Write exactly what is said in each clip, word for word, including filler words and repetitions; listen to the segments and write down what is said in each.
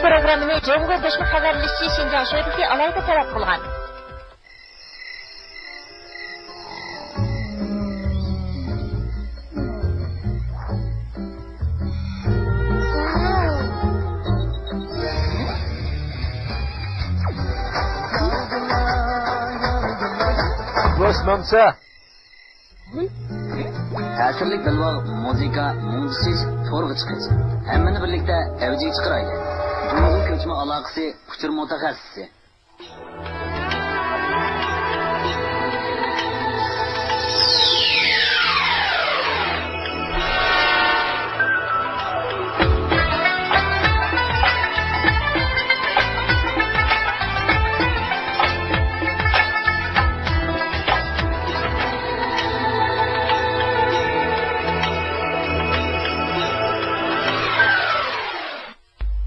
پروگراممىنى جۇڭگو گۆشىنىڭ خەۋەرلىشىشى شىنجاڭ شۆبىسى ئالاھىدە تەلەپ قىلغان. بوش مامسا. تەسىرلىك بىلۋال مۇزىكا مۇڭدىشىش تورغا چىقىش. ھەممىنى بىرلىكتە ئەۋجىگە چىقىرايلى. جۇڭگو كۆچمە ئالاقىسى ئۇچۇر مۇتەخەسسىسى.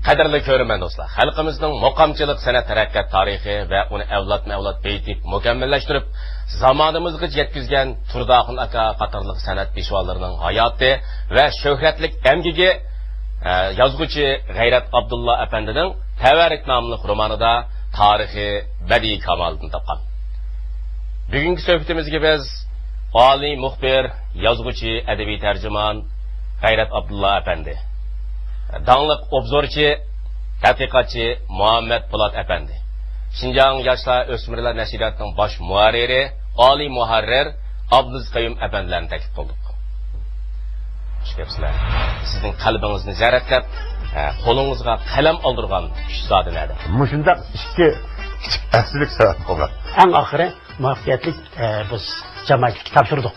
قەدىرلىك كۆرۈرمەن دوستلار، خەلقىمىزنىڭ مۇقامچىلىق سەنئەت تەرەققىيات تارىخى ۋە ئۇنى ئەۋلادمۇ ئەۋلاد بېيىتىپ، مۇكەممەللەشتۈرۈپ، زامانىمىزغىچە يەتكۈزگەن تۇرداخۇن ئاكا قاتارلىق سەنئەت پېشۋالىرىنىڭ ھاياتى ۋە شۆھرەتلىك ئەمگىكى، ئە، يازغۇچى غەيرەت ئابدۇللا ئەپەندىنىڭ تەۋەررۈك ناملىق رومانىدا تارىخىي بەدىئىي كامالىتىنى تاپقان. بۈگۈنكى سۆھبىتىمىزگە بىز ئالىي مۇخبىر، يازغۇچى، ئەدەبىي تەرجىمان غەيرەت ئابدۇللا ئەپەندى، داڭلىق ئوبزورچى، تەتقىقاتچى مۇھەممەت پولات ئەپەندى، شىنجاڭ ياشلار ئۆسمۈرلەر نەشرىياتىنىڭ باش مۇھەررىرى، ئالىي مۇھەررىر ئابلىز قەييۇم ئەپەندىلەرنى تەكلىپ قىلدۇق. خۇش كەپسىلەر. سىزنىڭ قەلبىڭىزنى زەرەتلەپ، ئە، قولىڭىزغا قەلەم ئالدۇرغان كۈچ زادى نەدە؟ مۇشۇنداق ئىككى كىچىك ئەسلىك سەۋەب بولغان. ئەڭ ئاخىرى مۇۋەپپەقىيەتلىك، ئە، بىز جامائەتكە تاپشۇردۇق.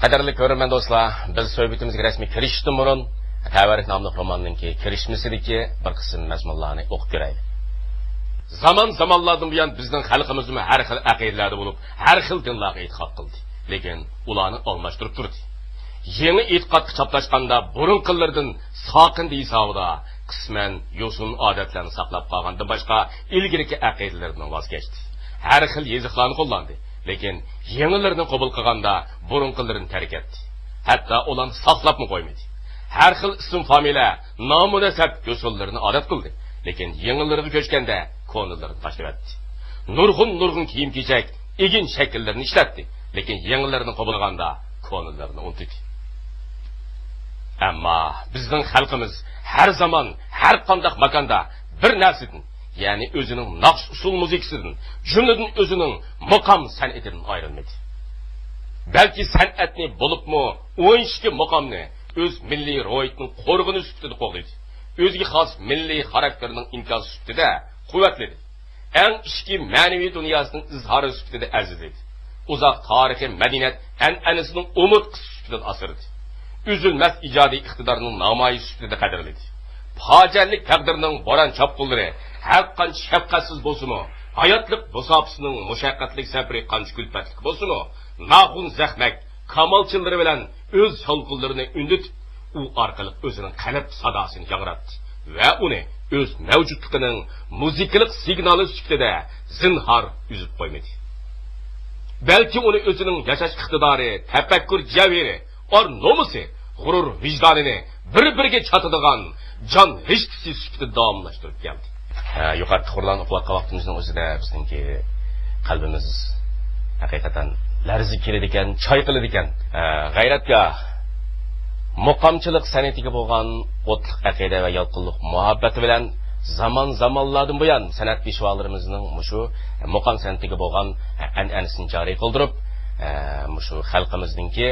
قەدىرلىك كۆرۈرمەن دوستلار، بىز سۆھبىتىمىزگە رەسمىي كىرىشىشتىن بۇرۇن، تەۋەررۈك ناملىق روماننىڭكى كىرىشمىسىدىكى بىر قىسىم مەزمۇنلارنى ئوقۇپ كۆرەيلى. زامان زامانلاردىن بۇيان بىزنىڭ خەلقىمىزمۇ ھەر خىل ئەقىدىلەردە بولۇپ، ھەر خىل دىنلارغا ئېتىقاد قىلدى. لېكىن ئۇلارنى ئالماشتۇرۇپ تۇردى. يېڭى ئېتىقادقا چاپلاشقاندا بۇرۇنقىلىرىدىن ساقىندى ھېسابىدا قىسمەن يوسۇن ئادەتلەرنى ساقلاپ قالغاندىن باشقا ئىلگىرىكى ئەقىدىلىرىدىن ۋاز كەچتى. ھەر خىل يېزىقلارنى قوللاندى. لېكىن يېڭىلىرىنى قوبۇل قىلغاندا بۇرۇنقىلىرىنى تەرك ئەتتى. ھەتتا ئۇلارنى ساقلاپمۇ قويمىدى. ھەر خىل ئىسىم فامىلە، نامۇ نەسەب يوسۇنلىرىنى ئادەت قىلدى. لېكىن يېڭىلىرىغا كۆچكەندە كونىلىرىنى تاشلىۋەتتى. نۇرغۇن نۇرغۇن كىيىم كېچەك، ئىگىن شەكىللىرىنى ئىشلەتتى. لېكىن يېڭىلىرىنى قوبۇل قىلغاندا كونىلىرىنى ئۇنتۇدى. ئەمما بىزنىڭ خەلقىمىز ھەر زامان، ھەر قانداق ماكاندا بىر نەرسىدىن، يەنى ئۆزىنىڭ ناخشا ئۇسسۇل مۇزىكىسىدىن، جۈملىدىن ئۆزىنىڭ مۇقام سەنئىتىدىن ئايرىلمىدى. بەلكى سەنئەتنى، بولۇپمۇ ئون ئىككى مۇقامنى ئۆز مىللىي روھىيىتىنىڭ قورغىنى سۈپىتىدە قوغدىدى. ئۆزىگە خاس مىللىي خاراكتېرىنىڭ ئىنكاسى سۈپىتىدە قۇۋۋەتلىدى. ئەڭ ئىچكى مەنىۋى دۇنياسىنىڭ ئىزھارى سۈپىتىدە ئەزىزلىدى. ئۇزاق تارىخىي مەدەنىيەت ئەنئەنىسىنىڭ ئومۇرتقىسى سۈپىتىدە ئاسرىدى. ئۈزۈلمەس ئىجادىي ئىقتىدارنىڭ نامايىشى سۈپىتىدە قەدىرلىدى. پاجىئەلىك تەقدىرنىڭ بوران-چاپقۇنلىرى ھەر قانچە شەپقەتسىز بولسىمۇ، ھاياتلىق مۇساپىسىنىڭ مۇشەققەتلىك سەپىرى قانچە كۈلپەتلىك بولسىمۇ، ناخۇن زەخمەك كامالچىلىرى بىلەن ئۆز يالقۇنلىرىنى ئۈندىتىپ، ئۇ ئارقىلىق ئۆزىنىڭ قەلب ساداسىنى ياڭراتتى ۋە ئۇنى ئۆز مەۋجۇتلۇقىنىڭ مۇزىكىلىق سىگنالى سۈپىتىدە زىنھار ئۈزۈپ قويمىدى. بەلكى ئۇنى ئۆزىنىڭ ياشاش ئىقتىدارى، تەپەككۇر جەۋھىرى، ئار نومۇسى، غۇرۇر ۋىجدانىنى بىر-بىرىگە چاتىدىغان جان رىشتىسى سۈپىتىدە داۋاملاشتۇرۇپ كەلدى. ھە، يۇقىرىقى تۇخۇملارنى ئوقۇۋاتقان ۋاقتىمىزنىڭ ئۆزىدە بىزنىڭكى قەلبىمىز ھەقىقەتەن لەرزىگە كېلىدىكەن، چايقىلىدىكەن. ھە، غەيرەتكە، مۇقامچىلىق سەنئىتىگە بولغان ئوتلۇق ئەقىدە ۋە يالقۇنلۇق مۇھەببىتى بىلەن زامان-زامانلاردىن بۇيان سەنئەت پېشۋالىرىمىزنىڭ مۇشۇ مۇقام سەنئىتىگە بولغان ئەنئەنىسىنى جارى قىلدۇرۇپ، مۇشۇ خەلقىمىزنىڭكى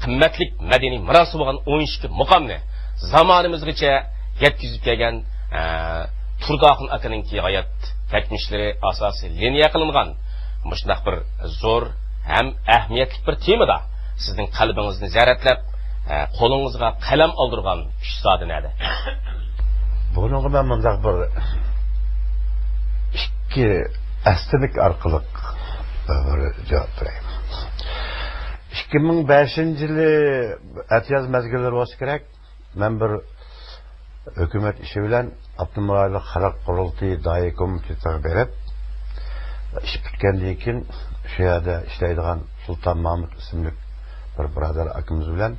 قىممەتلىك مەدەنىي مىراسى بولغان ئون ئىككى مۇقامنى زامانىمىزغىچە يەتكۈزۈپ كەلگەن، ئە، تۇرداخۇن ئاكىنىڭكى ھايات كەچمىشلىرى ئاساسىي لىنىيە قىلىنغان مۇشۇنداق بىر زور ھەم ئەھمىيەتلىك بىر تېمىدا سىزنىڭ قەلبىڭىزنى زەرەتلەپ، ئە، قولىڭىزغا قەلەم ئالدۇرغان كۈچ زادى نەدە؟ بۇنىڭغا مەن مۇنداق بىر ئىككى ئەستىنىك ئارقىلىق بىر جاۋاب بېرەي. ئىككى مىڭ بەشىنچى يىلى ئەتىياز مەزگىللىرى بولسا كېرەك، مەن بىر ھۆكۈمەت ئىشى بىلەن ئاپتونوم رايونلۇق خەلق قۇرۇلتىيى دائىرە كومىتېتىغا بېرىپ، ئىش پۈتكەندىن كېيىن شۇ يەردە ئىشلەيدىغان سۇلتان مامۇت ئىسىملىك بىر بۇرادەر ئاكىمىز بىلەن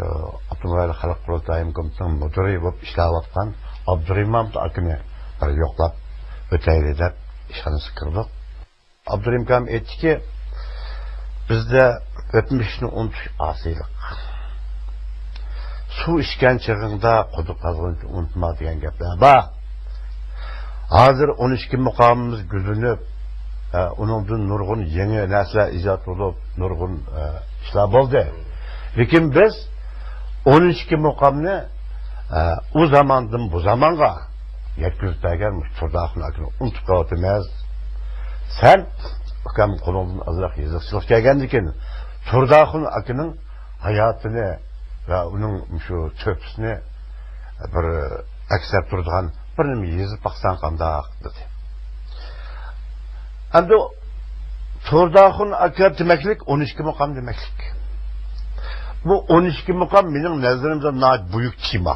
ئاپتونوم رايونلۇق خەلق قۇرۇلتايى ئىمكانىيىتىنىڭ مۇدىرى بولۇپ ئىشلەۋاتقان ئابدۇرېھىم مامۇت ئاكىنى بىر يوقلاپ ئۆتەيلى دەپ ئىشخانىسىغا كىردۇق. ئابدۇرېھىم ئاكام ئېيتتىكى، بىزدە ئۆتمۈشنى ئۇنتۇش ئاسىيلىق. سۇ ئىچكەن چېغىڭدا قۇدۇق قازغىنىنى ئۇنتۇما دېگەن گەپلەر بار. ھازىر ئون ئىككى مۇقامىمىز گۈللىنىپ، ئە، ئۇنىڭدىن نۇرغۇن يېڭى نەرسىلەر ئىجاد بولۇپ، نۇرغۇن، ئە، ئىشلار بولدى. لېكىن بىز ئون ئىككى مۇقامنى، ئە، ئۇ زاماندىن بۇ زامانغا يەتكۈزۈپ بەرگەن مۇشۇ تۇرداخۇن ئاكىنى ئۇنتۇپ قېلىۋاتىمىز. سەن، ئۇكام، قولۇڭدىن ئازراق يېزىقچىلىق كەلگەندىكىن، تۇرداخۇن ئاكىنىڭ ھاياتىنى ۋە ئۇنىڭ شۇ تۆھپىسىنى بىر ئەكس ئەتتۈرىدىغان بىر نېمە يېزىپ باقساڭ قانداق؟ دېدى. ئەمدى تۇرداخۇن ئاكا دېمەكلىك ئون ئىككى مۇقام دېمەكلىك. بۇ ئون ئىككى مۇقام مېنىڭ نەزىرىمدە ناھايىتى بۈيۈك تېما.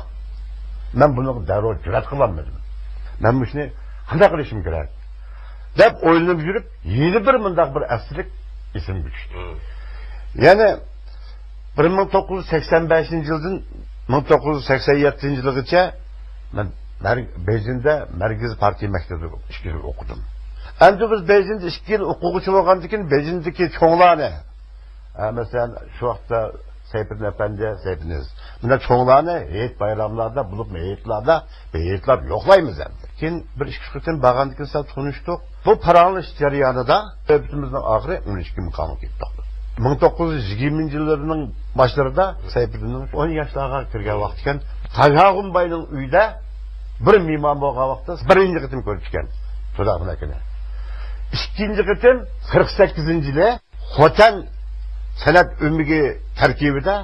مەن بۇنىڭغا دەررۇ جۈرئەت قىلالمىدىم. مەن مۇشۇنى قانداق قىلىشىم كېرەك دەپ ئويلىنىپ يۈرۈپ، يەنە بىر مۇنداق بىر ئەسلىك ئېسىمگە چۈشتى. مم. يەنى بىر مىڭ توققۇز يۈز سەكسەن بەشىنچى يىلدىن مىڭ توققۇز يۈز سەكسەن يەتتىنچى يىلغىچە مەن مەر-، بېيجىڭدا مەركىزىي پارتىيە مەكتىپىدە ئىككى يىل ئوقۇدۇم. ئەمدى بىز بېيجىڭدا ئىككى يىل ئوقۇغۇچى بولغاندىكىن، بېيجىڭدىكى چوڭلارنى، ئە، مەسىلەن، شۇ ۋاقىتتا سەيپىدىن ئەپەندى، سەيپىدىن ئەزىز، مانا چوڭلارنى ھېيت بايراملاردا، بولۇپمۇ ھېيتلاردا بىر ھېيتلاپ يوقلايمىز ئەمدى. كېيىن بىر ئىككى قېتىم بارغاندىن كېيىن سەل تونۇشتۇق. بۇ پاراڭلىشىش جەريانىدا سۆھبىتىمىزنىڭ ئاخىرى ئون ئىككى مۇقامغا كېلىپ توختىدى. مىڭ توققۇز يۈز يىگىرمىنچى يىللىرىنىڭ باشلىرىدا سەيپىدىننىڭ ئون ياشلارغا كىرگەن ۋاقتى ئىكەن. تايھاغۇم باينىڭ ئۆيىدە بىر مېھمان بولغان ۋاقىتتا بىرىنچى قېتىم كۆرۈپتىكەن تۇرداخۇن ئاكىنى. ئىككىنچى قېتىم قىرىق سەككىزىنچى يىلى خوتەن سەنئەت ئۆمىكى تەركىبىدە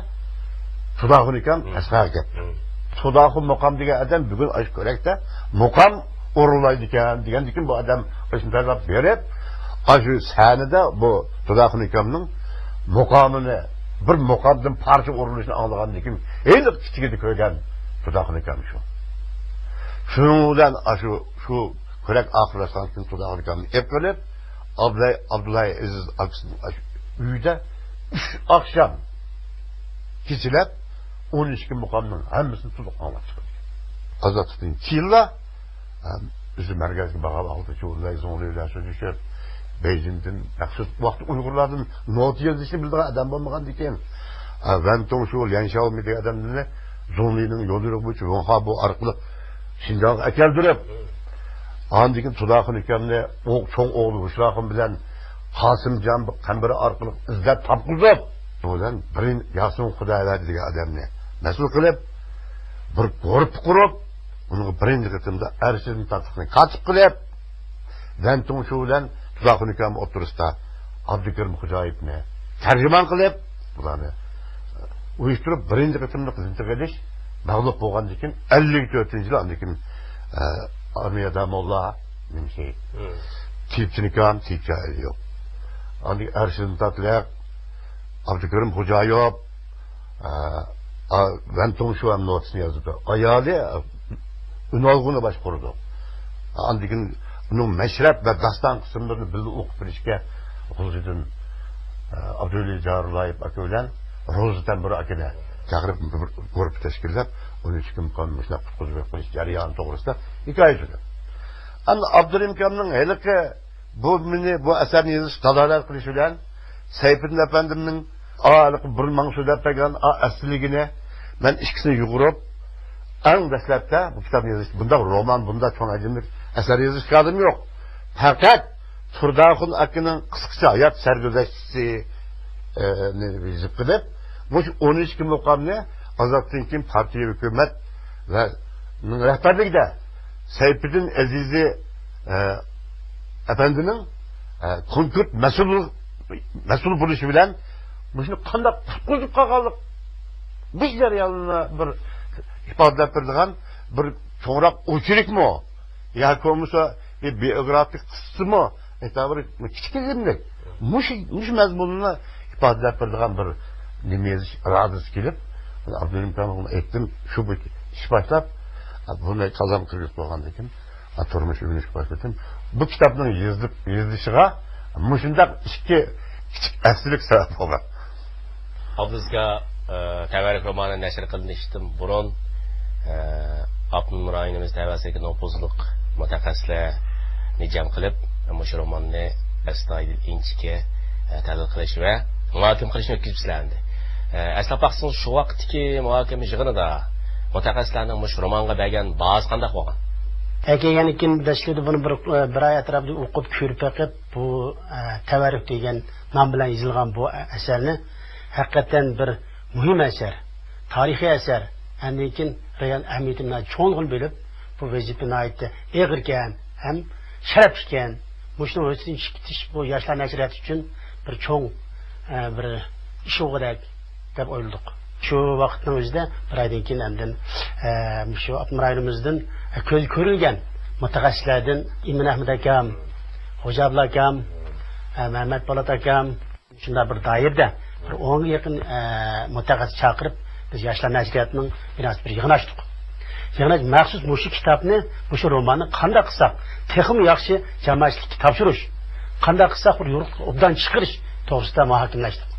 تۇرداخۇن ئاكام، مم، تەسخىرگە كەپتۇ. مم. تۇرداخۇن مۇقام دېگەن ئادەم بۈگۈن ئاشۇ كۆرەكتە مۇقام ئورۇنلايدىكەن دېگەندىكىن، بۇ ئادەم ئاشۇنداقلاپ بېرىپ، ئاشۇ سەھنىدە بۇ تۇرداخۇن ئاكامنىڭ مۇقامىنى، بىر مۇقامدىن پارچە ئورۇنلىشىنى ئاڭلىغاندىن كېيىن، ھېلىقى كىچىكىدە كۆرگەن تۇرداخۇن ئاكام شۇ. شۇنىڭ بىلەن ئاشۇ، شۇ كۆرەك ئاخىرلاشقاندىن كېيىن تۇرداخۇن ئاكامنى ئېلىپ قېلىپ، ئابدۇلاي، ئابدۇلاي ئەزىز ئاكىسىنىڭ ئاشۇ ئۆيىدە ئۈچ ئاخشام كېچىلەپ ئون ئىككى مۇقامنىڭ ھەممىسىنى تولۇق ئاڭلاپ چىقىدىكەن. ئازادلىقتىن كېيىنلا، ئەم، ئۆزى مەركەزگە بارغان ۋاقتىدا چۇۋۇلاي زۇڭلى بىلەن سۆزلىشىپ، بېيجىڭدىن مەخسۇس ۋاقىت ئۇيغۇرلاردىن نوتا يېزىشنى بىلىدىغان ئادەم بولمىغاندىكىن، ئە، ۋەن توڭشۇ، ليەن شياۋمى دېگەن ئادەملەرنى زۇڭلىنىڭ يوليورۇقى بويىچە ۋېنخۇا بو ئارقىلىق شىنجاڭغا ئەكەلدۈرۈپ، ئاندىن كېيىن تۇرداخۇن ئاكامنى ئو-، چوڭ ئوغلى ھۇشراخۇن بىلەن قاسىمجان قەمبىرى ئارقىلىق ئىزدەپ تاپقۇزۇپ، بۇ بىلەن بىرىن-، ياسىن خۇدايۋەردى دېگەن ئادەمنى مەسئۇل قىلىپ، بىر گۇرۇپپا قۇرۇپ، ئۇنىڭغا بىرىنچى قېتىمدا ئەرشىدىن تاتلىقنى كاتىپ قىلىپ، ۋەن توڭشۇ بىلەن تۇرداخۇن ئاكام ئوتتۇرىسىدا ئابدۇكېرىم خوجايېۋنى تەرجىمان قىلىپ، بۇلارنى ئۇيۇشتۇرۇپ، بىرىنچى قېتىملىق زىنتىغا ئېلىش مەغلۇپ بولغاندىن كېيىن، ئەللىك تۆتىنچى يىلى ئاندىن كېيىن، ئە، ئارمىيەدە موللا، نېمىسى، مم، تېيىپچىنىكام، تېيىپچى ئەلىيوف. ئاندىن كېيىن ئەرشىدىن تاتلىق، ئابدۇكېرىم خوجايېۋ، ئە، ئا، ۋەن توڭشۇ ھەم نوتىسىنى يازىدۇ. ئايالى، ئە، ئۈنئالغۇنى باشقۇرىدۇ. ئاندىن كېيىن ئۇنىڭ مەشرەپ ۋە داستان قىسىملىرىنى بىللە ئوقۇپ بېرىشكە غۇلجىدىن، ئە، ئابدۇۋەلى جارۇللايېف ئاكا بىلەن روزا تەمبۇر ئاكىنى چاقىرىپ، بىر گۇرۇپپا تەشكىللەپ، ئون ئىككى مۇقامنى مۇشۇنداق قۇتقۇزۇپ قويۇش جەريانى توغرىسىدا ھېكايە سۆزلەپ. ئەمدى ئابدۇرېھىم ئاكامنىڭ ھېلىقى بۇ مېنى، بۇ ئەسەرنى يېزىش دالالەت قىلىشى بىلەن سەيپىدىن ئەپەندىمنىڭ ئا، ھېلىقى بۇرۇن ماڭا سۆزلەپ بەرگەن ئا، ئەسلىگىنى مەن ئىككىسىنى يۇغۇرۇپ، ئەڭ دەسلەپتە بۇ كىتابنى يېزىش، بۇنداق رومان، بۇنداق چوڭ ھەجىملىك ئەسەر يېزىش ئىرادىم يوق. پەقەت تۇرداخۇن ئاكىنىڭ قىسقىچە ھايات سەرگۈزەشتىسى، ئى، نى يېزىپ قىلىپ، مۇشۇ ئون ئىككى مۇقامنى ئازادلىقتىن كېيىن پارتىيە، ھۆكۈمەت ۋە نىڭ رەھبەرلىكىدە سەيپىدىن ئەزىزى، ئە، ئەپەندىنىڭ، ئە، كونكرېت مەسئۇل، مەسئۇل بولۇشى بىلەن مۇشۇنى قانداق قۇتقۇزۇپ قالغانلىق، بۇ جەرياننى بىر ئىپادىلەپ بېرىدىغان بىر چوڭراق ئوچېركمۇ ياكى بولمىسا بىر بىئوگرافىك قىسسىمۇ، ئېتابىر كىچىك ئىلىملىك. مۇشۇ، مۇشۇ مەزمۇننى ئىپادىلەپ بېرىدىغان بىر نېمە يېزىش ئىرادىسى كېلىپ، ئابدۇرېھىم ئاكامغا ئېيتتىم، شۇ بىر ئىش باشلاپ، بۇنى قازان قىلغۇچ بولغاندىن كېيىن، تۇرمۇش ئۆگىنىشكە باشلىدىم. بۇ كىتابنىڭ يېزىلىپ، يېزىلىشىغا مۇشۇنداق ئىككى كىچىك ئەسلىك سەۋەب بولغان. ئابلىز ئاكا، تەۋەررۈك رومانى نەشر قىلىنىشتىن بۇرۇن، ئاپتونوم رايونىمىز تەۋەسىدىكى نوپۇزلۇق مۇتەخەسسىسلەرنى جەم قىلىپ، مۇشۇ روماننى ئەستايىدىل، ئىنچىكە تەھلىل قىلىش ۋە مۇھاكىمە قىلىشنى ئۆتكۈزۈپسىلەر ئەمدى. ئەسلەپ باقسىڭىز، شۇ ۋاقىتتىكى مۇھاكىمە يىغىنىدا مۇتەخەسسىسلەرنىڭ مۇشۇ رومانغا بەرگەن باھاسى قانداق بولغان؟ ئەكەلگەندىن كېيىن دەسلىپىدە بۇنى بىر، بىر ئاي ئەتراپىدا ئوقۇپ، كۆرۈپ بېقىپ، بۇ، ئە، تەۋەررۈك دېگەن نام بىلەن يېزىلغان بۇ ئەسەرنى ھەقىقەتەن بىر مۇھىم ئەسەر، تارىخىي ئەسەر، ئاندىن كېيىن رېئال ئەھمىيىتىنى ناھايىتى چوڭلۇقىنى بىلىپ، بۇ ۋەزىپە ناھايىتى ئېغىركەن ھەم شەرەپلىككەن. مۇشۇنىڭ ھۆددىسىدىن چىقىپ كېتىش بۇ ياشلار نەشرىياتى ئۈچۈن بىر چوڭ، ئە، بىر ئىش بولغۇدەك دەپ ئويلىدۇق. شۇ ۋاقىتنىڭ ئۆزىدە بىر ئايدىن كېيىن ئاندىن، ئە، مۇشۇ ئاپتونوم رايونىمىزدىن، ئە، كۆز كۆرۈلگەن مۇتەخەسسىسلەردىن ئىمىن ئەھمەت ئاكام، خوجا ئابلا ئاكام، ئە، مەمەت پولات ئاكام، شۇنداق بىر دائىرىدە بىر ئونغا يېقىن، ئە، مۇتەخەسسىس چاقىرىپ، بىز ياشلار نەشرىياتىنىڭ بىناسىدا بىر يىغىن ئاچتۇق. يىغىن ئاچ-، مەخسۇس مۇشۇ كىتابنى، مۇشۇ روماننى قانداق قىلساق تېخىمۇ ياخشى جامائەتچىلىككە تاپشۇرۇش، قانداق قىلساق بىر يورۇقلۇققا ئوبدان چىقىرىش توغرىسىدا مۇھاكىمىلەشتۇق.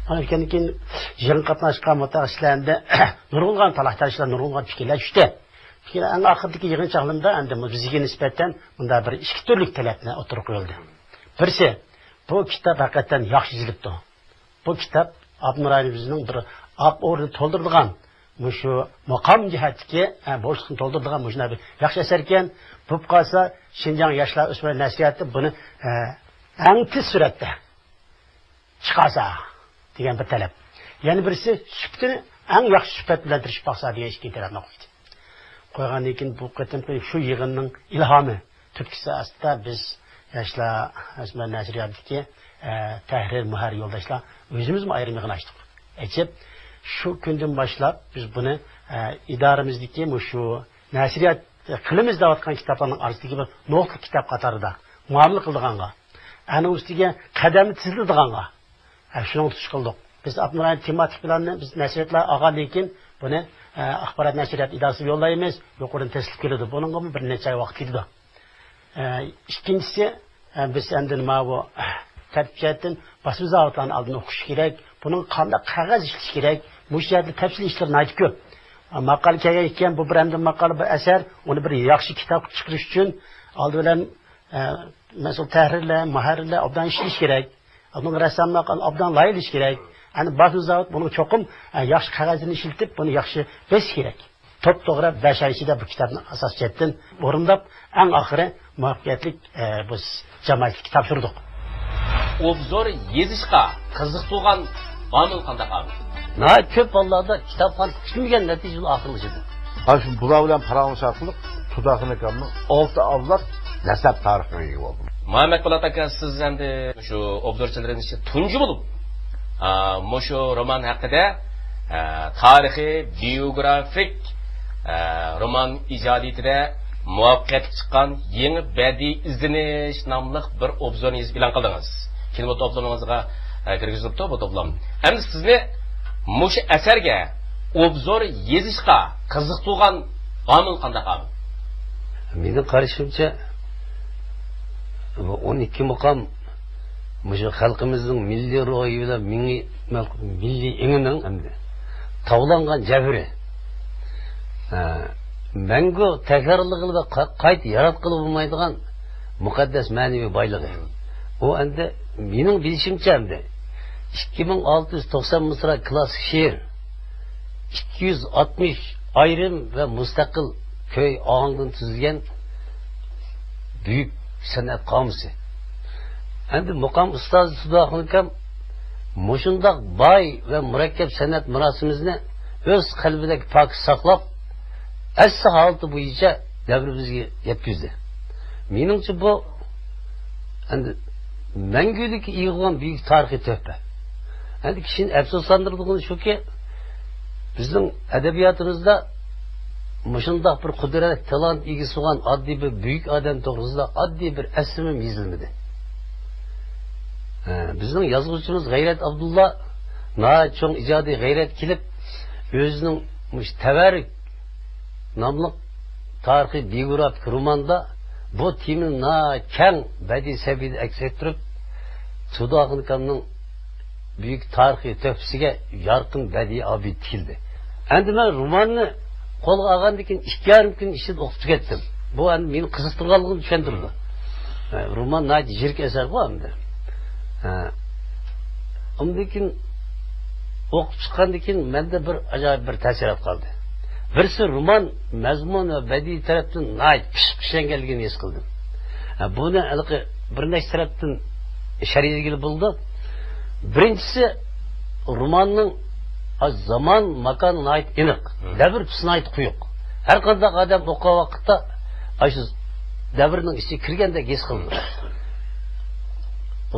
مانا ئۆتكەندىن كېيىن يىغىنغا قاتناشقان مۇتەخەسسىسلەردە نۇرغۇنلىغان تالاش-تارتىشلار، نۇرغۇنلىغان پىكىرلەر چۈشتى. لېكىن ئەڭ ئاخىرىدىكى يىغىن چاغلىرىدا ئەمدى بىزگە نىسبەتەن مۇنداق بىر ئىككى تۈرلۈك تەلەپنى ئوتتۇرىغا قويۇلدى. بىرسى، بۇ كىتاب ھەقىقەتەن ياخشى يېزىلىپتۇ. بۇ كىتاب ئاپتونوم رايونىمىزنىڭ بىر ئاق ئورنىنى تولدۇرىدىغان، مۇشۇ مۇقام جەھەتتىكى، ئە، بوشلۇقنى تولدۇرىدىغان مۇشۇنداق بىر ياخشى ئەسەركەن. بولۇپ قالسا، شىنجاڭ ياشلار ئۆسمۈرلەر نەشرىياتى بۇنى، ئە، ئەڭ تېز سۈرئەتتە چىقارسا دېگەن بىر تەلەپ. يەنە بىرسى، سۈپىتىنى ئەڭ ياخشى سۈپەت بىلەن تىرىشىپ باقسا دېگەن ئىككىنچى تەلەپنى قويدى. قويغاندىن كېيىن بۇ قېتىمقى شۇ يىغىننىڭ ئىلھامى تۈرتكىسى ئاستىدا بىز ياشلار ئۆسمۈرلەر نەشرىياتىدىكى، ئە، تەھرىر، مۇھەررىر يولداشلار ئۆزىمىزمۇ ئايرىم يىغىن ئاچتۇق. ئېچىپ، شۇ كۈندىن باشلاپ بىز بۇنى، ئە، ئىدارىمىزدىكى مۇشۇ نەشرىيات قىلىمىز دەۋاتقان كىتابلارنىڭ ئارىسىدىكى بىر نوقۇتلۇق كىتاب قاتارىدا مۇئامىلە قىلىدىغانغا، ئەنىڭ ئۈستىگە قەدەمنى تېزلىتىدىغانغا، ھە، شۇنىڭغا تۇتۇش قىلدۇق. بىز ئاپتونوم رايون تېماتىك پىلانىنى بىز نەشرىياتلار ئالغاندىن كېيىن، بۇنى، ئە، ئاخبارات نەشرىيات ئىدارىسىگە يوللايمىز، يۇقىرىدىن تەستىق كېلىدۇ. بۇنىڭغىمۇ بىر نەچچە ئاي ۋاقىت كېتىدۇ. ئە، ئىككىنچىسى، ئە، بىز ئەمدى ماۋۇ تەرتىپ جەھەتتىن باسما زاۋۇتلارنى ئالدىن ئوقۇش كېرەك. بۇنىڭغا قانداق قەغەز ئىشلىتىش كېرەك؟ مۇشۇ يەردە تەپسىلىي ئىشلار ناھايىتى كۆپ. ماقالە كەلگەن ئىكەن، بۇ بىر ئەمدى ماقالە، بىر ئەسەر، ئۇنى بىر ياخشى كىتاب قىلىپ چىقىرىش ئۈچۈن ئالدى بىلەن، ئە، مەسئۇل تەھرىرلەر، مۇھەررىرلەر ئوبدان ئىشلىشى كېرەك. بۇنىڭ رەسساملار ئوبدان لايىھەلىشى كېرەك. ئەنە باسما زاۋۇت بۇنىڭ چوقۇم، ئە، ياخشى قەغەزلىرىنى ئىشلىتىپ، بۇنى ياخشى بېسىشى كېرەك. توپتوغرا بەش ئاي ئىچىدە بۇ كىتابنى ئاساسىي جەھەتتىن ئورۇنداپ، ئەڭ ئاخىرى مۇۋەپپەقىيەتلىك، ئە، بۇ جامائەتلىككە تاپشۇردۇق. ئوبزور يېزىشقا قىزىقىدىغان ئامىل قانداق ئامىل؟ ناھايىتى كۆپ ھاللاردا كىتابخانا پۈتمىگەن نەتىجىدە ئاخىرلىشىدۇ. ئاشۇ بۇلار بىلەن پاراڭلىشىش ئارقىلىق تۇداخۇن ئاكامنىڭ ئالتە ئەۋلاد نەسەب تارىخىغا ئىگە بولدۇم. مۇھەممەد پولات ئاكا، سىز ئەمدى شۇ ئوبزورچىلىرىمىز ئىچىدە تۇنجى بولۇپ، ئا، مۇشۇ رومان ھەققىدە، ئا، تارىخىي، بىيوگرافىك، ئا، رومان ئىجادىيىتىدە مۇۋەپپەقىيەتلىك چىققان يېڭى بەدىئىي ئىزدىنىش ناملىق بىر ئوبزورنى يېزىپ ئېلان قىلدىڭىز. كىنو توپلىمىڭىزغا، ئە، كىرگۈزۈلۈپتۇ بۇ توپلام. ئەمدى سىزنى مۇشۇ ئەسەرگە ئوبزور يېزىشقا قىزىقتۇرغان ئامىل قانداق ئامىل؟ مېنىڭ قارىشىمچە، بۇ ئون ئىككى مۇقام مۇشۇ خەلقىمىزنىڭ مىللىي روھى بىلەن مىللىي، مىللىي ئېڭىنىڭ ئەمدى تاۋلانغان جەۋھىرى. ھە، مەڭگۈ تەكرارلىغىلى ۋە قا-، قايتا ياراتقىلى بولمايدىغان مۇقەددەس مەنىۋى بايلىقى. ئۇ ئەمدى مېنىڭ بىلىشىمچە ئەمدى ئىككى مىڭ ئالتە يۈز توقسان مىسرا كلاسسىك شېئىر، ئىككى يۈز ئاتمىش ئايرىم ۋە مۇستەقىل كۈي ئاھاڭدىن تۈزۈلگەن بۈيۈك سەنئەت قامۇسى. ئەمدى مۇقام ئۇستازى تۇداخۇن ئاكام مۇشۇنداق باي ۋە مۇرەككەپ سەنئەت مىراسىمىزنى ئۆز قەلبىدەك پاكىز ساقلاپ، ئەسلى ھالىتى بويىچە دەۋرىمىزگە يەتكۈزدى. مېنىڭچە، بۇ ئەمدى مەڭگۈلۈككە ئىگە بولغان بۈيۈك تارىخىي تۆھپە. ئەمدى كىشىنى ئەپسۇسلاندۇرىدىغىنى شۇكى، بىزنىڭ ئەدەبىياتىمىزدا مۇشۇنداق بىر قۇدرەت، تالانت ئىگىسى بولغان ئاددىي بىر بۈيۈك ئادەم توغرىسىدا ئاددىي بىر ئەسەرمۇ يېزىلمىدى. ھە، بىزنىڭ يازغۇچىمىز غەيرەت ئابدۇللا ناھايىتى چوڭ ئىجادىي غەيرەت كېلىپ، ئۆزىنىڭ مۇشۇ تەۋەررۈك ناملىق تارىخىي بىيوگرافىك روماندا بۇ تېمىنى ناھايىتى كەڭ بەدىئىي سەۋىيەدە ئەكس ئەتتۈرۈپ، تۇداخۇن ئاكامنىڭ بۈيۈك تارىخىي تۆھپىسىگە يارقىن بەدىئىي ئابىدە تىكىلدى. ئەمدى مەن روماننى قولغا ئالغاندىن كېيىن ئىككى يېرىم كۈن ئىچىدە ئوقۇپ تۈگەتتىم. بۇ ئەمدى مېنى قىزىقتۇرغانلىقىنى چۈشەندۈرىدۇ. ھە، رومان ناھايىتى يىرىك ئەسەرغۇ ئەمدى. ھە. ئۇندىن كېيىن ئوقۇپ چىققاندىن كېيىن مەندە بىر ئاجايىپ بىر تەسىرات قالدى. بىرسى، رومان مەزمۇن ۋە بەدىئىي تەرەپتىن ناھايىتى پىشىپ ئىشلەنگەنلىكىنى ھېس قىلدىم. ھە، بۇنى ھېلىقى بىر نەچچە تەرەپتىن شەرھلىگىلى بولىدۇ. بىرىنچىسى، روماننىڭ زامان، ماكانى ناھايىتى ئېنىق، مم. دەۋر تۈسى ناھايىتى قويۇق. ھەر قانداق ئادەم ئوقۇغان ۋاقىتتا ئاشۇ دەۋرنىڭ ئىچىگە كىرگەندەك ھېس قىلىدۇ.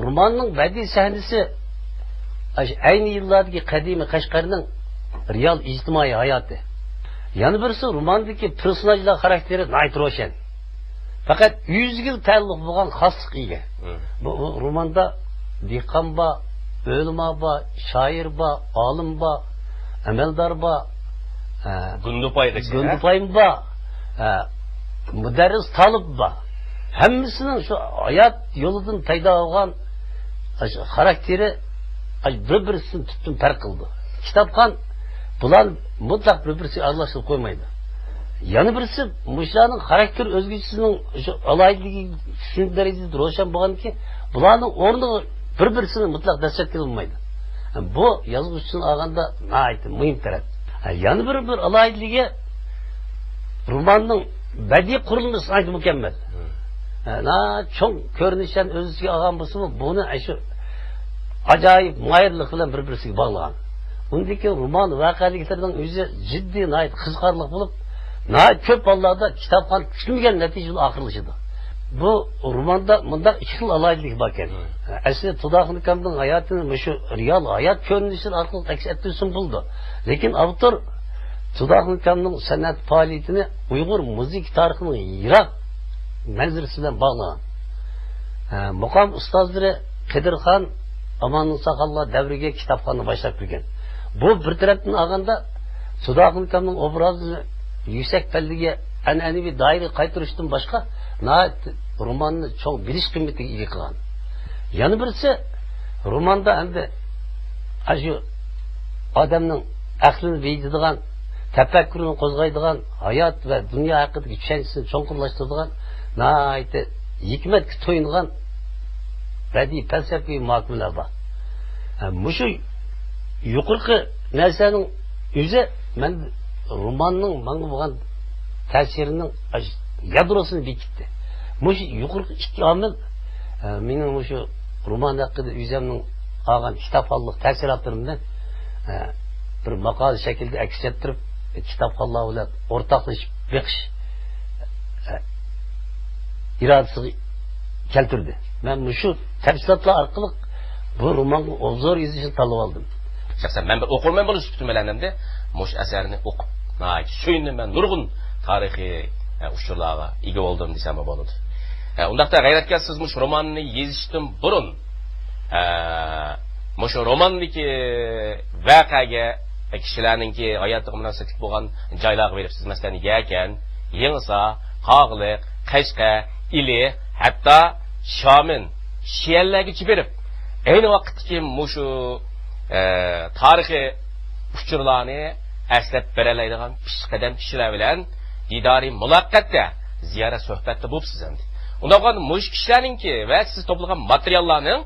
روماننىڭ بەدىئىي سەھنىسى ئاشۇ ئەينى يىللاردىكى قەدىمىي قەشقەرنىڭ رېئال ئىجتىمائىي ھاياتى. يەنە بىرسى، روماندىكى پېرسوناژلار خاراكتېرى ناھايىتى روشەن. پەقەت ئۆزىگىلا تەئەللۇق بولغان خاسلىققا ئىگە. مم. بۇ، بۇ روماندا دېھقان بار، ئۆلىما بار، شائىر بار، ئالىم بار، ئەمەلدار بار، ئە، گۇندىپايغىچە. گۇندىپايمۇ بار، ئە، مۇدەررىس تالىپ بار. ھەممىسىنىڭ شۇ ھايات يولىدىن پەيدا بولغان، ئاشۇ خاراكتېرى، ئاشۇ بىر-بىرسىدىن تۈپتىن پەرق قىلىدۇ. كىتابخان بۇلار مۇتلەق بىر-بىرسىگە ئارىلاشتۇرۇپ قويمايدۇ. يەنە بىرسى، مۇشۇلارنىڭ خاراكتېر ئۆزگىچىسىنىڭ شۇ ئالاھىدىلىكى شۇ دەرىجىدە روشەن بولغانكى، بۇلارنىڭ ئورنىغا بىر-بىرسىنى مۇتلەق دەسسەپ كېلەلمەيدۇ. بۇ يازغۇچىدىن ئالغاندا ناھايىتى مۇھىم تەرەپ. يەنە بىر، بىر ئالاھىدىلىكى، روماننىڭ بەدىئىي قۇرۇلمىسى ناھايىتى مۇكەممەل. مم. ھە، ناھايىتى چوڭ كۆرۈنۈشلەرنى ئۆز ئىچىگە ئالغان بولسىمۇ، بۇنى ئاشۇ ئاجايىپ ماھىرلىق بىلەن بىر-بىرسىگە باغلىغان. ئۇندىن كېيىن رومان ۋەقەلىكلىرىنىڭ ئۆزى جىددىي، ناھايىتى قىزىقارلىق بولۇپ، ناھايىتى كۆپ ھاللاردا كىتابخان كۈتمىگەن نەتىجە بىلەن ئاخىرلىشىدۇ. بۇ روماندا مۇنداق ئىككى خىل ئالاھىدىلىك باركەن. مم. ئەسلى تۇداخۇن ئاكامنىڭ ھاياتىنى مۇشۇ رېئال ھايات كۆرۈنۈشلىرى ئارقىلىق ئەكس ئەتتۈرسىمۇ بولىدۇ. لېكىن ئاپتور تۇداخۇن ئاكامنىڭ سەنئەت پائالىيىتىنى ئۇيغۇر مۇزىكا تارىخىنىڭ يىراق مەنزىرىسى بىلەن باغلىغان. ھە، مۇقام ئۇستازلىرى قېدىرخان، ئاماننىساخانلار دەۋرىگە كىتابخاننى باشلاپ كىرگەن. بۇ بىر تەرەپتىن ئالغاندا، تۇداخۇن ئاكامنىڭ ئوبرازىنى يۈكسەك پەللىگە، ئەنئەنىۋى دائىرىگە قايتۇرۇشتىن باشقا، ناھايىتى روماننى چوڭ بىلىش قىممىتىگە ئىگە قىلغان. يەنە بىرسى، روماندا ئەمدى ئاشۇ ئادەمنىڭ ئەقلىنى بېيىتىدىغان، تەپەككۇرىنى قوزغايدىغان، ھايات ۋە دۇنيا ھەققىدىكى چۈشەنچىسىنى چوڭقۇرلاشتۇرىدىغان ناھايىتى ھېكمەتكە تويۇنغان بەدىئىي پەلسەپىۋى مۇھاكىمىلەر بار. ھە، مۇشۇ يۇقىرىقى نەرسىلەرنىڭ ئۆزى مەن روماننىڭ ماڭا بولغان تەسىرىنىڭ يادروسىنى بېكىتتى. مۇشۇ يۇقىرىقى ئىككى ئامىل، ئە، مېنىڭ مۇشۇ رومان ھەققىدە ئۆزۈمنىڭ ئالغان كىتابخانلىق تەسىراتلىرىمنى، ئە، بىر ماقالە شەكلىدە ئەكس ئەتتۈرۈپ، كىتابخانلار بىلەن ئورتاقلىشىپ بېقىش، ئە، ئىرادىسىگە كەلتۈردى. مەن مۇشۇ تەپسىلاتلار ئارقىلىق بۇ رومانغا ئوبزور يېزىشنى تاللىۋالدىم. شەخسەن مەن بىر ئوقۇرمەن بولۇش سۈپىتىم بىلەن ئەمدى مۇشۇ ئەسەرنى ئوقۇپ، ناھايىتى سۆيۈندۈم. مەن نۇرغۇن تارىخىي، ئە، ئۇچۇرلارغا ئىگە بولدۇم دېسەممۇ بولىدۇ. ئە، ئۇنداقتا غەيرەتكە سىز مۇشۇ روماننى يېزىشتىن بۇرۇن، ئە، مۇشۇ روماندىكى ۋەقەگە، كىشىلەرنىڭكى ھاياتىغا مۇناسىۋەتلىك بولغان جايلارغا بېرىپسىز. مەسىلەن، يەكەن، يېڭىسار، قاغىلىق، قەشقەر، ئىلى، ھەتتا شامېن، شىئەنلەرگىچە بېرىپ، ئەينى ۋاقىتتىكى مۇشۇ، ئە، تارىخىي ئۇچۇرلارنى ئەسلەپ بېرەلەيدىغان پېشقەدەم كىشىلەر بىلەن دىدارىي مۇلاقاتتا، زىيارەت سۆھبەتتە بولۇپسىز ئەمدى. ئۇنداق بولغاندا مۇشۇ كىشىلەرنىڭكى ۋە سىز توپلىغان ماتېرىياللارنىڭ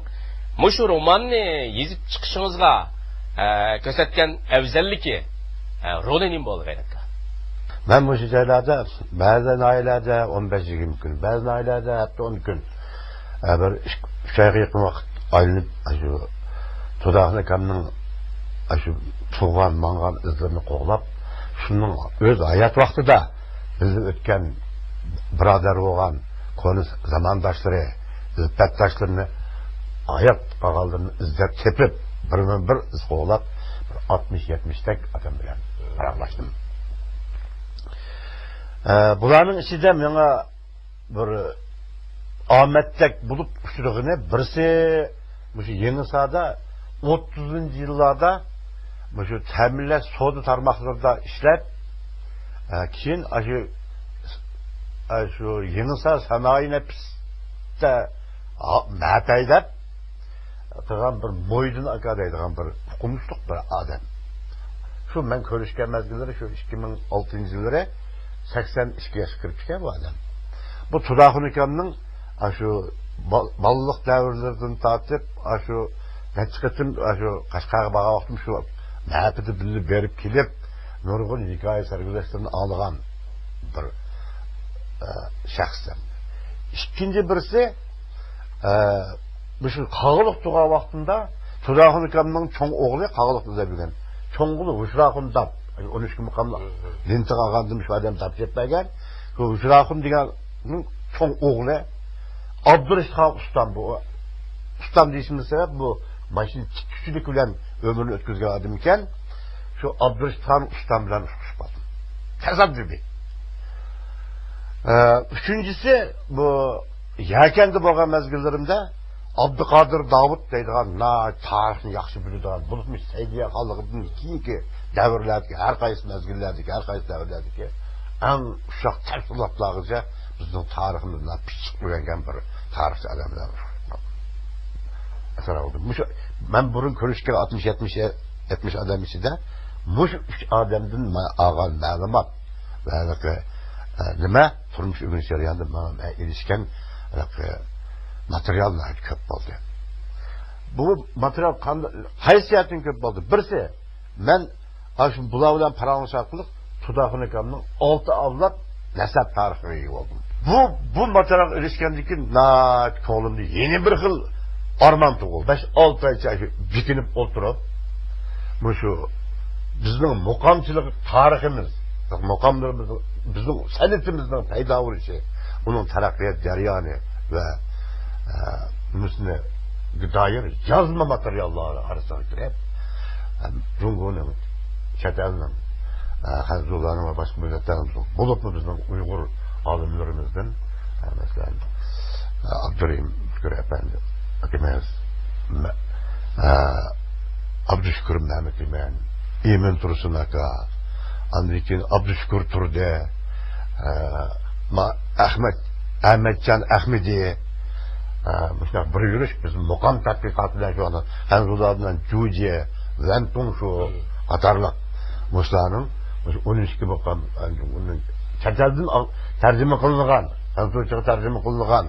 مۇشۇ روماننى يېزىپ چىقىشىڭىزغا، ئە، كۆرسەتكەن ئەۋزەللىكى، ئە، رولى نېمە بولدى غەيرەتكە؟ مەن مۇشۇ جايلاردا، بەزى ناھىيەلەردە ئون بەش يىگىرمە كۈن، بەزى ناھىيەلەردە ھەپتە ئون كۈن، ئە، بىر ئىك-، ئۈچ ئايغا يېقىن ۋاقىت ئايلىنىپ، ئاشۇ تۇداخۇن ئاكامنىڭ ئاشۇ تۇغقان، ماڭغان ئىزلىرىنى قوغلاپ، شۇنىڭ ئۆز ھايات ۋاقتىدا بىللە ئۆتكەن بۇرادەر بولغان كونا زامانداشلىرى، ئىلپەتداشلىرىنى، ھايات قالغانلىرىنى ئىزدەپ تېپىپ، بىرمۇ بىر ئىز قوغلاپ، بىر ئاتمىش يەتمىشتەك ئادەم بىلەن پاراڭلاشتىم. ئە، بۇلارنىڭ ئىچىدە ماڭا بىر ئامەتتەك بولۇپ ئۇچرىغىنى بىرسى، مۇشۇ يېڭىساردا ئوتتۇزىنچى يىللاردا مۇشۇ تەمىنلەش سودا تارماقلىرىدا ئىشلەپ، ئە، كېيىن ئاشۇ، ئاشۇ يېڭىسار سانائىي نەپىستە ھا-، مەپەي دەپ، قىلغان بىر مويدىن ئاكا دەيدىغان بىر ئوقۇمۇشلۇق بىر ئادەم. شۇ مەن كۆرۈشكەن مەزگىللىرى شۇ ئىككى مىڭ ئالتىنچى يىللىرى، سەكسەن ئىككى ياشقا كىرىپتىكەن بۇ ئادەم. بۇ تۇداخۇن ئاكامنىڭ ئاشۇ بال-، بالىلىق دەۋرلىرىدىن تارتىپ، ئاشۇ نەچچە قېتىم ئاشۇ قەشقەرگە بارغان ۋاقتىم شۇ مەھەپپىدە بىللە بېرىپ كېلىپ، نۇرغۇن ھېكايە سەرگۈزەشتلىرىنى ئاڭلىغان بىر، ئە، شەخس. ئىككىنچى بىرسى، ئە، مۇشۇ قاغىلىق تۇرغان ۋاقتىمدا تۇداخۇن ئاكامنىڭ چوڭ ئوغلى قاغىلىقتا ئۆسۈپ يۈرگەن. چوڭ ئوغلى ھۇشراخۇن داپ، ئون ئۈچ مۇقاملىق لېنتىغا ئالغاندىن شۇ ئادەم داپ چېلىپ بەرگەن. شۇ ھۇشراخۇن دېگەننىڭ چوڭ ئوغلى ئابدۇرېشىتخان ئۇستام بۇ. ئۇستام دېيىشىمنىڭ سەۋەب بۇ ماشىنا تىككۈچىلىك بىلەن ئۆمرىنى ئۆتكۈزگەن ئادەم ئىكەن. شۇ ئابدۇرېشىتخان ئۇستام بىلەن ئۇچرىشىپ قالدىم. تاسادىپىي. ئە، ئۈچىنچىسى، بۇ يەكەندە بولغان مەزگىللىرىمدە ئابدۇقادىر داۋۇت دەيدىغان ناھايىتى تارىخنى ياخشى بىلىدىغان، بولۇپمۇ سەئىدىيە خانلىقىدىن كېيىنكى دەۋرلەردىكى، ھەر قايسى مەزگىللەردىكى، ھەر قايسى دەۋرلەردىكى ئەڭ ئۇششاق تەپسىلاتلارغىچە بىزنىڭ تارىخىمىزنى پىششىق ئۆگەنگەن بىر تارىخچى ئادەملەر. ئەسەر ئالدىم. مۇشۇ مەن بۇرۇن كۆرۈشكەن ئاتمىش، يەتمىش، يەتمىش ئادەم ئىچىدە مۇشۇ ئۈچ ئادەمدىن مەن ئالغان مەلۇمات ۋە ھېلىقى، ئە، نېمە، تۇرمۇش ئۆگىنىش جەريانىدا ماڭا مەن ئېرىشكەن ھېلىقى ماتېرىيال ناھايىتى كۆپ بولدى. بۇ ماتېرىيال قاند-، قايسى جەھەتتىن كۆپ بولدى؟ بىرسى، مەن ئاشۇ بۇلار بىلەن پاراڭلىشىش ئارقىلىق تۇداخۇن ئاكامنىڭ ئالتە ئەۋلاد نەسەب تارىخىغا ئىگە بولدۇم. بۇ، بۇ ماتېرىيالغا ئېرىشكەندىن كېيىن ناھايىتى كۆڭلۈمدە يەنە بىر خىل ئارمان تۇغۇلدى. بەش، ئالتە ئايچە شۇ بېكىنىپ ئولتۇرۇپ، مۇشۇ بىزنىڭ مۇقامچىلىق تارىخىمىز، مۇقاملىرىمىز، بىزنىڭ سەنئىتىمىزنىڭ پەيدا بولۇشى، ئۇنىڭ تەرەققىيات جەريانى ۋە، ئە، بۇنىسىگە دائىر يازما ماتېرىياللار ئارىسىغا كىرىپ، ئە، جۇڭگونىڭ، چەت ئەلنىڭ، ئە، خەنزۇلارنىڭ ۋە باشقا مىللەتلەرنىڭ، بولۇپمۇ بىزنىڭ ئۇيغۇر ئالىملىرىمىزدىن، ئە، مەسىلەن، ئە، ئابدۇرېھىم ئۆتكۈر ئەپەندى، ئاكىمىز، مە-، ئە، ئابدۇشۈكۈر مەمەتئىمىن، ئىمىن تۇرسۇن ئاكا، ئاندىن كېيىن ئابدۇشۈكۈر تۇردى، ئە، ما-، ئەخمەت، ئەمەتجان ئەخمىدى، ئە، مۇشۇنداق بىر يۈرۈش بىز مۇقام تەتقىقاتى بىلەن شۇغۇللىنىپ، خەنزۇلار بىلەن جۇجيې، ۋەن تۇڭشۇ قاتارلىق مۇشۇلارنىڭ مۇشۇ ئون ئىككى مۇقام، ئە، ئۇنىڭ چەت ئەلدىن ئال-، تەرجىمە قىلىنغان، خەنزۇچىغا تەرجىمە قىلىنغان،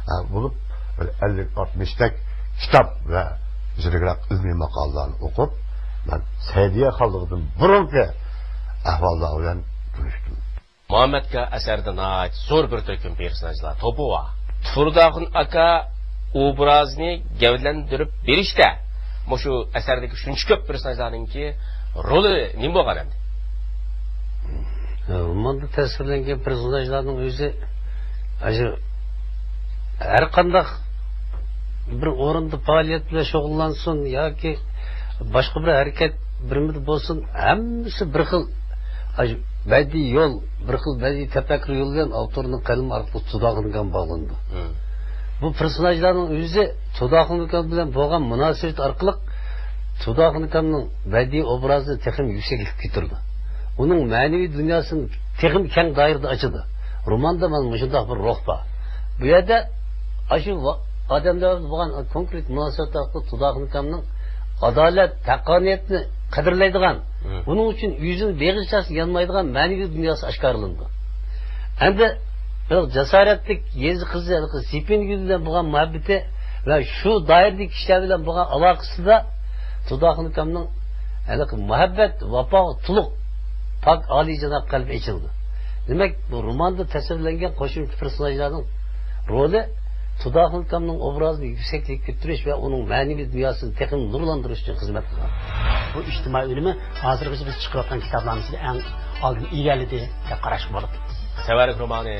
ئە، بولۇپ، بىر ئەللىك، ئاتمىشتەك كىتاب ۋە زىرىكرەك ئىلمىي ماقالىلەرنى ئوقۇپ، مەن سەئىدىيە خانلىقىدىن بۇرۇنقى ئەھۋاللار بىلەن تونۇشتۇم. مۇھەممەتكا ئەسەردە ناھايىتى زور بىر تۈركۈم پېرسوناژلار توپى بار. تۇرداخۇن ئاكا ئوبرازنى گەۋدىلەندۈرۈپ بېرىشتە مۇشۇ ئەسەردىكى شۇنچە كۆپ پېرسوناژلارنىڭكى رولى نېمە بولغان ئەمدى؟ روماندا تەسۋىرلەنگەن پېرسوناژلارنىڭ ئۆزى، ئاشۇ ھەر قانداق بىر ئورۇندا پائالىيەت بىلەن شۇغۇللانسۇن ياكى باشقا بىر ھەرىكەت بىرمىدە بولسۇن، ھەممىسى بىر خىل، ئاشۇ بەدىئىي يول، بىر خىل بەدىئىي تەپەككۇر يولى بىلەن ئاپتورنىڭ قەلىمى ئارقىلىق تۇداخۇن ئاكام باغلىنىدۇ. مم. بۇ پېرسوناژلارنىڭ ئۆزى تۇداخۇن ئاكام بىلەن بولغان مۇناسىۋىتى ئارقىلىق تۇداخۇن ئاكامنىڭ بەدىئىي ئوبرازىنى تېخىمۇ يۈكسەكلىككە كۆتۈرىدۇ. ئۇنىڭ مەنىۋى دۇنياسىنى تېخىمۇ كەڭ دائىرىدە ئاچىدۇ. روماندا مانا مۇشۇنداق بىر روھ بار. بۇ يەردە ئاشۇ ۋا-، ئادەملەر بىلەن بولغان كونكرېت مۇناسىۋەت ئارقىلىق تۇداخۇن ئاكامنىڭ ئادالەت، ھەققانىيەتنى قەدىرلەيدىغان، مم، ئۇنىڭ ئۈچۈن ئۆزىنى بېغىشلاشقا يانمايدىغان مەنىۋى دۇنياسى ئاشكارىلىنىدۇ. ئەمدى بىر جاسارەتلىك يېزا قىزى ھېلىقى سېپىنگۈل بىلەن بولغان مۇھەببىتى ۋە شۇ دائىرىدىكى كىشىلەر بىلەن بولغان ئالاقىسىدا تۇداخۇن ئاكامنىڭ ھېلىقى مۇھەببەت، ۋاپاغا تولۇق، پاك، ئالىيجاناب قەلبى ئېچىلىدۇ. دېمەك، بۇ روماندا تەسۋىرلەنگەن قوشۇمچە پېرسوناژلارنىڭ رولى تۇداخۇن ئاكامنىڭ ئوبرازىنى يۈكسەكلىككە كۆتۈرۈش ۋە ئۇنىڭ مەنىۋى دۇنياسىنى تېخىمۇ نۇرلاندۇرۇش ئۈچۈن خىزمەت قىلغان. بۇ ئىجتىمائىي ئۈنۈمى ھازىرغىچە بىز چىقىرىۋاتقان كىتابلارنىڭ ئىچىدە ئەڭ ئالدىن ئىگىلىدى دەپ قاراشقا بولىدۇ. تەۋەررۈك رومانى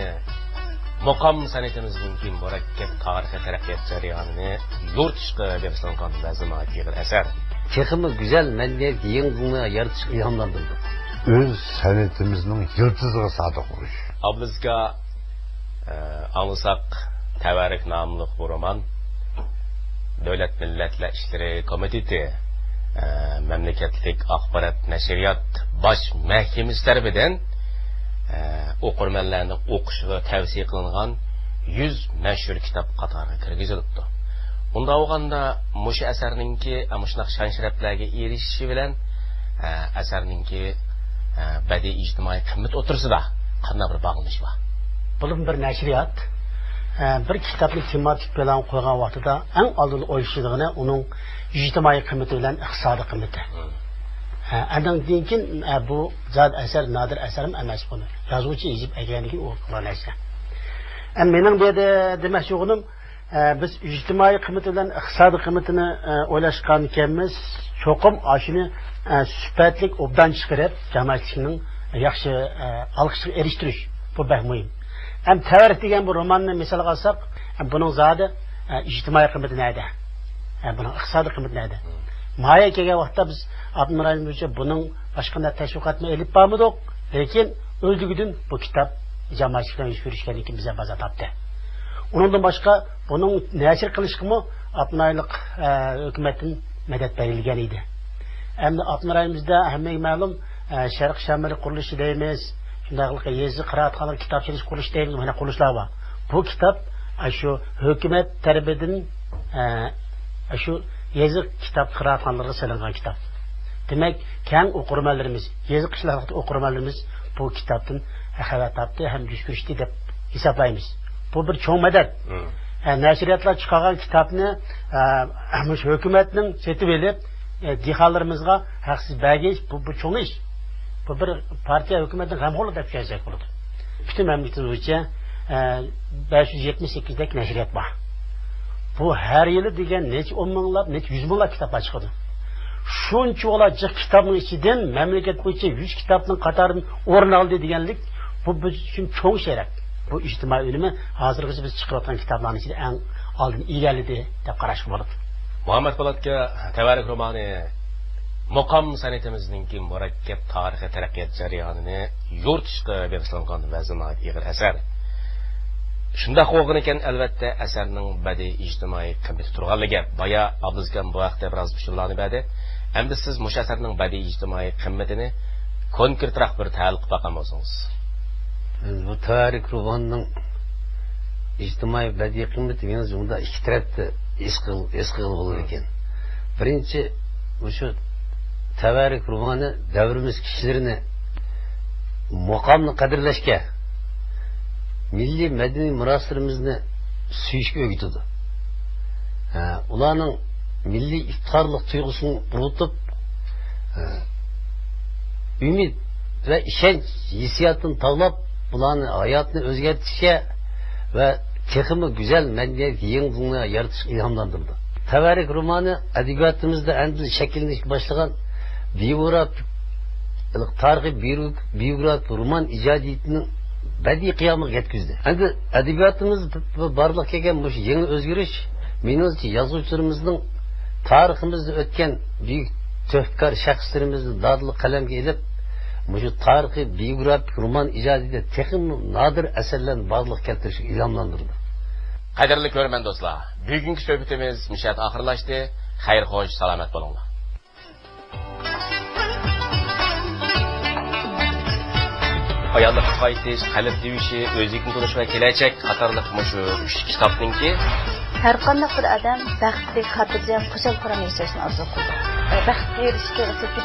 مۇقام سەنئىتىمىزنىڭكى مۇرەككەپ تارىخىي تەرەققىيات جەريانىنى يورۇتۇشقا بېغىشلانغان بەزى ناھايىتى ئېغىر ئەسەر. تېخىمۇ گۈزەل مەدەنىيەت، يېڭى دۇنيا يارىتىشقا ئىلھاملاندۇرىدۇ. ئۆز سەنئىتىمىزنىڭ يىلتىزىغا سادىق بولۇش. ئابلىز ئاكا، ئە، ئاڭلىساق، تەۋەررۈك ناملىق بۇ رومان دۆلەت مىللەتلەر ئىشلىرى كومىتېتى، ئە، مەملىكەتلىك ئاخبارات نەشرىيات باش مەھكىمىسى تەرىپىدىن، ئە، ئوقۇرمەنلەرنىڭ ئوقۇشىغا تەۋسىيە قىلىنغان يۈز مەشھۇر كىتاب قاتارىغا كىرگۈزۈلۈپتۇ. بۇنداق بولغاندا، مۇشۇ ئەسەرنىڭكى، ئە، مۇشۇنداق شان-شەرەپلەرگە ئېرىشىشى بىلەن، ئە، ئەسەرنىڭكى، ئە، بەدىئىي ئىجتىمائىي قىممىتى ئوتتۇرىسىدا قانداق بىر باغلىنىش بار؟ بۇلۇم بىر نەشرىيات، ئە، بىر كىتابنى تېماتىك پىلانغا قويغان ۋاقتىدا ئەڭ ئالدىدا ئويلىشىدىغىنى ئۇنىڭ ئىجتىمائىي قىممىتى بىلەن ئىقتىسادىي قىممىتى. مم. ئە، ئاندىن كېيىن، ئە، بۇ زادى ئەسەر، نادىر ئەسەرمۇ ئەمەس بۇنى. يازغۇچى يېزىپ ئەكەلگەندىن كېيىن ئۇ قىلغان نەرسە. ئە، مېنىڭ بۇ يەردە دېمەكچى بولغىنىم، ئە، بىز ئىجتىمائىي قىممىتى بىلەن ئىقتىسادىي قىممىتىنى، ئە، ئويلاشقانىكەنمىز، چوقۇم ئاشۇنى، ئە، سۈپەتلىك ئوبدان چىقىرىپ، جامائەتچىلىكنىڭ ياخشى، ئە، ئالقىشىغا ئېرىشتۈرۈش، بۇ بەك مۇھىم. ھەم تەۋەررۈك دېگەن بۇ روماننى مىسالغا ئالساق، ھەم بۇنىڭ زادى، ئە، ئىجتىمائىي قىممىتى نەدە؟ ئە، بۇنىڭ ئىقتىسادىي قىممىتى نەدە؟ مم. ماھىيەتكە كەلگەن ۋاقىتتا بىز ئاپتونوم رايونىمىز بويىچە بۇنىڭ باشقا قانداق تەشۋىقاتنى ئېلىپ بارمىدۇق، لېكىن ئۆلدۈرگۈدىن بۇ كىتاب جامائەتچىلىك بىلەن يۈز كۆرۈشكەندىن كېيىن بىزگە بازار تاپتى. ئۇنىڭدىن باشقا بۇنىڭ نەشر قىلىشقىمۇ ئاپتونوم رايونلۇق، ئە، ھۆكۈمەتتىن مەدەت بېرىلگەن ئىدى. ئەمدى ئاپتونوم رايونىمىزدا ھەممىگە مەلۇم، ئە، شەرقىي شامىلى قۇرۇلۇشى دەيمىز، شۇنداقلا يېزا قىرائەتخانىلىرى كىتاب سېلىش قۇرۇلۇشى دەيمىز، مانا قۇرۇلۇشلار بار. بۇ كىتاب، ئە، شۇ ھۆكۈمەت تەرىپىدىن، ئە، شۇ يېزا كىتاب قىرائەتخانىلىرىغا سېلىنغان كىتاب. دېمەك، كەڭ ئوقۇرمەنلىرىمىز، يېزا قىشلاقتىكى ئوقۇرمەنلىرىمىز بۇ كىتابتىن خەۋەر تاپتى ھەم يۈز كۆرۈشتى دەپ ھېسابلايمىز. بۇ بىر چوڭ مەدەت. مم. ئە، نەشرىياتلار چىقارغان كىتابنى، ئە، مۇشۇ ھۆكۈمەتنىڭ سېتىۋېلىپ، ئە، دېھقانلىرىمىزغا ھەقسىز بەرگەن ئىش، بۇ، بۇ چوڭ ئىش. بۇ بىر پارتىيە ھۆكۈمەتنىڭ غەمخورلۇقى دەپ چۈشەنسەك بولىدۇ. پۈتۈن مەملىكىتىمىز بويىچە، ئە، بەش يۈز يەتمىش سەككىزدەك نەشرىيات بار. بۇ ھەر يىلى دېگەن نەچچە ئون مىڭلاپ، نەچچە يۈز مىڭلاپ كىتابلار چىقىدۇ. شۇنچىۋالا جىق كىتابنىڭ ئىچىدىن مەملىكەت بويىچە يۈز كىتابنىڭ قاتارىدىن ئورۇن ئالدى دېگەنلىك، بۇ بىز ئۈچۈن چوڭ شەرەپ. بۇ ئىجتىمائىي ئۈنۈمى ھازىرغىچە بىز چىقىرىۋاتقان كىتابلارنىڭ ئىچىدە ئەڭ ئالدىن ئىلگىرىلىدى دەپ قاراشقا بولىدۇ. مۇھەممەد پولات ئاكا، تەۋەررۈك رومانى مۇقام سەنئىتىمىزنىڭكى مۇرەككەپ تارىخىي تەرەققىيات جەريانىنى يورۇتۇشقا بېغىشلانغان ۋەزنى ناھايىتى ئېغىر ئەسەر. شۇنداق بولغىنىكەن، ئەلۋەتتە، ئەسەرنىڭ بەدىئىي ئىجتىمائىي قىممىتى تۇرغانلىقى گەپ. بايا ئابلىز ئاكام بۇ ھەقتە بىراز ئۇچۇرلارنى بەردى. ئەمدى سىز مۇشۇ ئەسەرنىڭ بەدىئىي ئىجتىمائىي قىممىتىنى كونكرېتراق بىر تەھلىل قىلىپ باققان بولسىڭىز. بۇ تەۋەررۈك روماننىڭ ئىجتىمائىي بەدىئىي قىممىتى مېنىڭچە مۇنداق ئىككى تەرەپتە ھېس قىل-، ھېس قىلغىلى بولىدىكەن. بىرىنچى، مۇشۇ تەۋەررۈك رومانى دەۋرىمىز كىشىلىرىنى مۇقامنى قەدىرلەشكە، مىللىي مەدەنىي مىراسلىرىمىزنى سۆيۈشكە ئۆگىتىدۇ. ھە، ئۇلارنىڭ مىللىي ئىپتىخارلىق تۇيغۇسىنى ئۇرغۇتۇپ، ھە، ئۈمىد ۋە ئىشەنچ ھېسسىياتىنى تاۋلاپ، ئۇلارنى ھاياتنى ئۆزگەرتىشكە ۋە تېخىمۇ گۈزەل مەدەنىيەت يېڭى دۇنيا يارىتىشقا ئىلھاملاندۇرىدۇ. تەۋەررۈك رومانى ئەدەبىياتىمىزدا ئەمدى شەكىللىنىشكە باشلىغان بىيوگراف-، تارىخىي بىيو-، بىيوگرافىك رومان ئىجادىيىتىنىڭ بەدىئىي قىيامىغا يەتكۈزدى. ئەمدى ئەدەبىياتىمىزدا بارلىققا كەلگەن مۇشۇ يېڭى ئۆزگىرىش، مېنىڭچە، يازغۇچىلىرىمىزنىڭ تارىخىمىزدا ئۆتكەن بۈيۈك تۆھپىكار شەخسلىرىمىزنى دادىللىق قەلەمگە ئېلىپ، مۇشۇ تارىخىي بىيوگرافىك رومان ئىجادىيىتىدە تېخىمۇ نادىر ئەسەرلەرنى بارلىققا كەلتۈرۈشكە ئىلھاملاندۇردى. قەدىرلىك كۆرۈرمەن دوستلار، بۈگۈنكى سۆھبىتىمىز مۇشۇ يەردە ئاخىرلاشتى. خەير خوش، سالامەت بولۇڭلار. ئاياللىققا قايتىش، قەلب دېيىشى، ئۆزلۈكنى تونۇش ۋە كېلەچەك قاتارلىق مۇشۇ ئۈچ كىتابنىڭكى. ھەر قانداق بىر ئادەم بەختلىك، خاتىرجەم، خۇشال-خۇرام ياشاشنى ئارزۇ قىلىدۇ. بەختكە ئېرىشىشكە،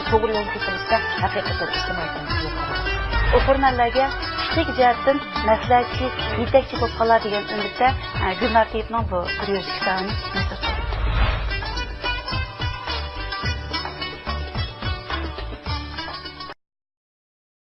توغرا يولغا كېتىلىشكە ھەقىقەتەن ئىجتىمائىي تەنقىد قىلىدۇ. ئوقۇرمەنلەرگە پىسخىك جەھەتتىن مەسلىھەتچى، يېتەكچى بولۇپ قالار دېگەن ئۈمىدتە، گۈلنار تېيىپنىڭ بۇ كۈرەش كىتابىنى نەشر